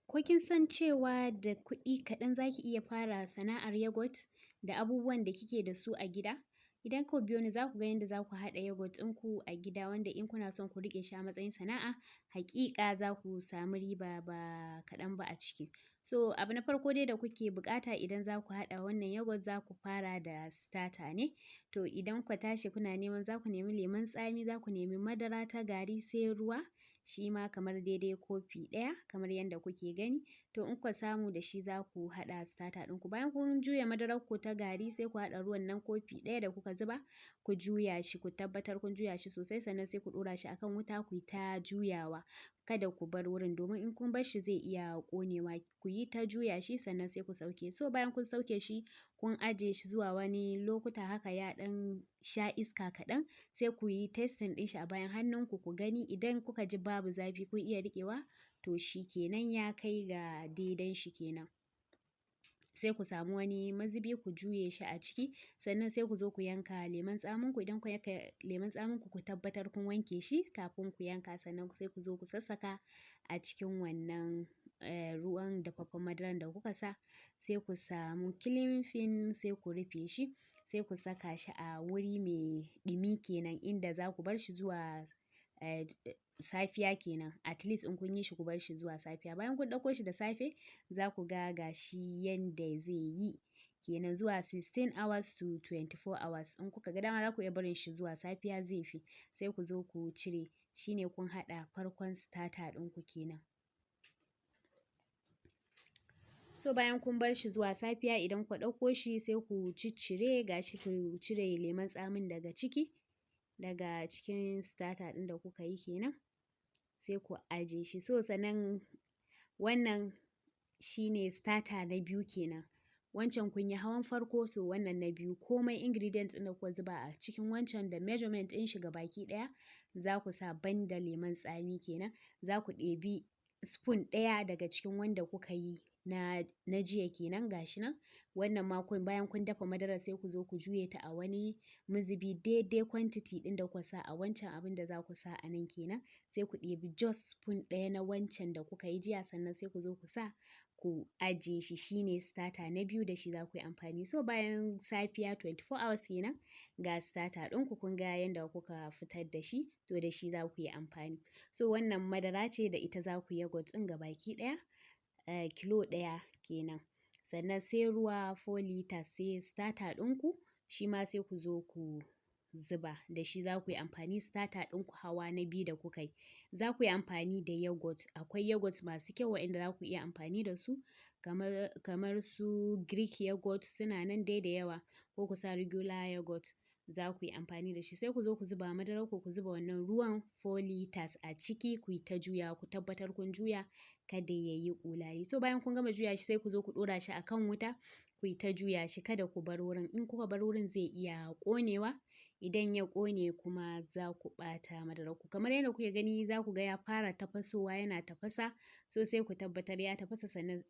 Ko kin san cewa da kuɗi kaɗan za ki iya fara sana'ar yogurt da abubuwan da kike da su a gida? Idan kuka biyo ni, za ku ga yadda za ku haɗa yogurt ɗinku a gida, wanda in kuna son ku riƙe shi a matsayin sana'a, haƙiƙa za ku samu riba ba kaɗan ba a ciki. So abu na farko dai da kuke buƙata idan za ku haɗa wannan yogurt, za ku fara da starter ne. To idan kuka tashi kuna neman, za ku nemi lemon tsami, za ku nemi madara ta gari, sai ruwa, shi ma kamar daidai kofi ɗaya kamar yadda kuke gani. To in kuka samu, da shi za ku haɗa starter ɗinku. Bayan kun juya madarar ku ta gari, sai ku haɗa ruwan nan kofi ɗaya da kuka zuba, ku juya shi, ku tabbatar kun juya shi sosai, sannan sai ku ɗora shi akan wuta ku yi ta juyawa. Kada ku bar wurin, domin in kun bar shi zai iya ƙonewa. Ku yi ta juya shi, sannan sai ku sauke. So bayan kun sauke shi, kun ajiye shi zuwa wani lokuta haka ya ɗan sha iska kaɗan, sai ku yi testing ɗin shi a bayan hannunku ku gani. Idan kuka ji babu zafi, kun iya riƙewa, to shi kenan, ya kai ga daidan shi kenan. Sai ku samu wani mazubi ku juye shi a ciki, sannan sai ku zo ku yanka lemon tsamin ku. Idan ku yanka lemon tsamin ku, ku tabbatar kun wanke shi kafin ku yanka, sannan sai ku zo ku sassaka a cikin wannan ruwan dafaffen madaran da kuka sa. Sai ku samu cling film, sai ku rufe shi, sai ku saka shi a wuri mai ɗumi kenan, inda za ku bar shi zuwa safiya kenan. At least in kun yi shi, ku bar shi zuwa safiya. Bayan kun ɗauko shi da safe, za ku ga gashi yanda zai yi kenan zuwa 16 hours to 24 hours. In kuka ga dama, za ku iya barin shi zuwa safiya, zai fi. Sai ku zo ku cire, shine kun haɗa farkon starter ɗinku kenan. So bayan kun bar shi zuwa safiya, idan kuka ɗauko shi, sai ku ciccire gashi, ku cire lemon tsamin daga ciki, daga cikin starter ɗin da kuka yi kenan, sai ku aje shi. So sannan wannan shine starter na biyu kenan. Wancan kun yi hawan farko, so wannan na biyu, komai ingredients ɗin da kuka zuba a cikin wancan da measurement ɗin shi baki ɗaya za ku sa, banda lemon tsami kenan. Za ku ɗebi spoon ɗaya daga cikin wanda kuka yi na jiya kenan, gashi nan. Wannan ma kun bayan kun dafa madara, sai ku zo ku juye ta a wani mazubi, daidai quantity ɗin da kuka sa a wancan abin da za ku sa a nan kenan. Sai ku ɗebi just spoon ɗaya na wancan da kuka yi jiya, sannan sai ku zo ku sa, ku ajiye shi. Shine starter na biyu, da shi za ku yi amfani. So bayan safiya, 24 hours kenan, ga starter ɗinku, kun ga yanda kuka fitar da shi, to da shi za ku yi amfani. So wannan madara ce da ita za ku yi yogurt ɗin gabaki ɗaya, kilo ɗaya kenan. Sannan sai ruwa 4 liters, sai starter ɗinku, shi ma sai ku zo ku zuba, da shi za ku yi amfani, starter ɗinku hawa na biyu da kuka yi. Za ku yi amfani da yogurt. Akwai yogurt masu kyau waɗanda za ku iya amfani da su, kamar su Greek yogurt, suna nan dai da yawa, ko ku sa regular yogurt, za ku yi amfani da shi. Sai ku zo ku zuba madarar ku, ku zuba wannan ruwan 4 liters a ciki, ku yi ta juyawa, ku tabbatar kun juya, kada ya yi ƙulali. To bayan kun gama juya shi, sai ku zo ku ɗora shi a kan wuta, ku yi ta juya shi, kada ku bar wurin. In kuka bar wurin, zai iya ƙonewa. Idan ya ƙone kuma, za ku ɓata madarar ku. Kamar yadda kuke gani, za ku ga ya fara tafasowa, yana tafasa. So sai ku tabbatar ya tafasa, sannan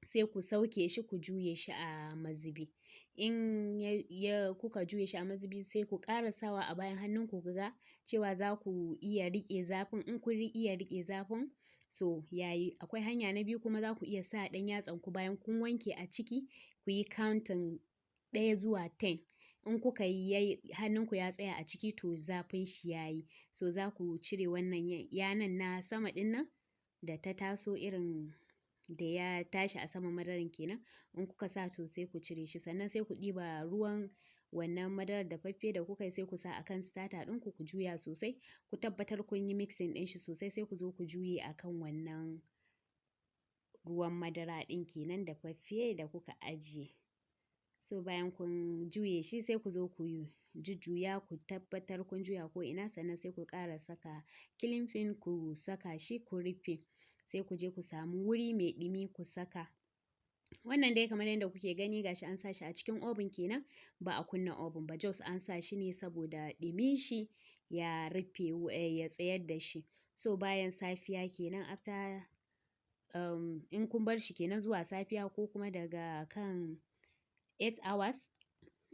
sai ku sauke shi, ku juye shi a mazubi. In ya kuka juye shi a mazubi, sai ku ƙara sawa a bayan hannunku ku ga cewa za ku iya riƙe zafin. In kun iya riƙe zafin, so yayi. Akwai hanya na biyu kuma, za ku iya sa ɗan yatsan ku bayan kun wanke a ciki, ku yi counting 1 zuwa 10. In kuka yi, hannunku ya tsaya a ciki, to zafin shi yayi. So za ku cire wannan yanan na sama ɗin nan da ta taso, irin da ya tashi a saman madaran kenan. In kuka sa, to sai ku cire shi, sannan sai ku ɗiba ruwan wannan madarar dafaffe da kuka yi, sai ku sa a kan starter ɗinku, ku juya sosai, ku tabbatar kun yi mixing ɗin shi sosai. Sai ku zo ku juye a kan wannan ruwan madara ɗin kenan dafaffe da kuka ajiye. So bayan kun juye shi, sai ku zo ku jujjuya, ku tabbatar kun juya ko ina, sannan sai ku ƙara saka cling film, ku saka shi, ku rufe. Sai ku je ku samu wuri mai ɗumi ku saka. Wannan dai kamar yadda kuke gani, gashi an sa shi a cikin oven kenan, ba a kunna oven ba, just an sa shi ne saboda ɗumin shi ya rufe, ya tsayar da shi. So bayan safiya kenan, after in kun bar shi kenan zuwa safiya, ko kuma daga kan 8 hours,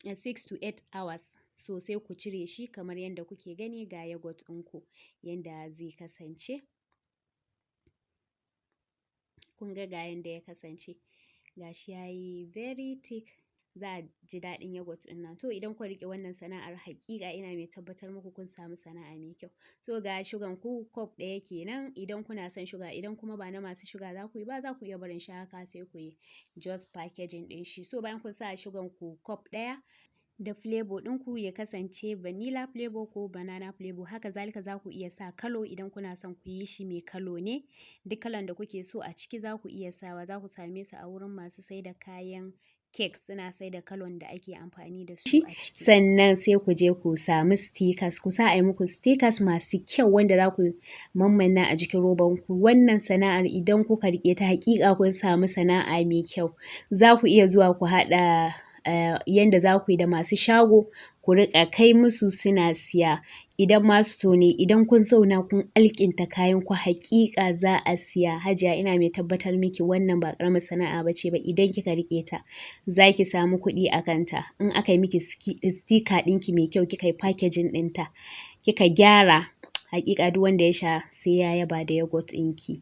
6 to 8 hours, so sai ku cire shi kamar yadda kuke gani, ga yogurt ɗinku yanda zai kasance. Kun ga ga yanda ya kasance. Ga shi ya yi very thick, za a ji daɗin yogurt ɗin nan. To idan kuka riƙe wannan sana'ar, haƙiƙa ina mai tabbatar muku kun samu sana'a mai kyau. To ga sugan ku cup 1 kenan idan kuna son suga, idan kuma ba na masu suga za ku yi ba, za ku iya barin shi haka, sai ku yi just packaging ɗin shi. So bayan kun sa sugan ku cup 1 da flavor ɗinku, ya kasance vanilla flavor ko banana flavor. Haka zalika za ku iya sa colour idan kuna son ku yi shi mai colour ne. Duk kalan da kuke so a ciki za ku iya sawa. Za ku same su a wurin masu saida kayan cake, suna saida colour da ake amfani da su a ciki. Sannan sai ku je ku samu stickers, ku sa a yi muku stickers masu kyau wanda za ku mammanna a jikin roban ku. Wannan sana'ar idan kuka riƙe ta, haƙiƙa kun samu sana'a mai kyau. Za ku iya zuwa ku haɗa yanda za ku yi da masu shago, ku riƙa kai musu suna siya. Idan ma store ne, idan kun zauna kun alkinta kayan ku, haƙiƙa za a siya. Hajiya, ina mai tabbatar miki wannan ba ƙaramar sana'a ba ce ba. Idan kika riƙe ta, za ki samu kuɗi a kanta. In aka yi miki sticker ɗinki mai kyau, kika yi packaging ɗinta, kika gyara, haƙiƙa duk wanda ya sha sai ya yaba da yogurt ɗinki.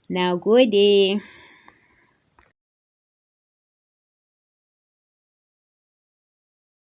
Na gode.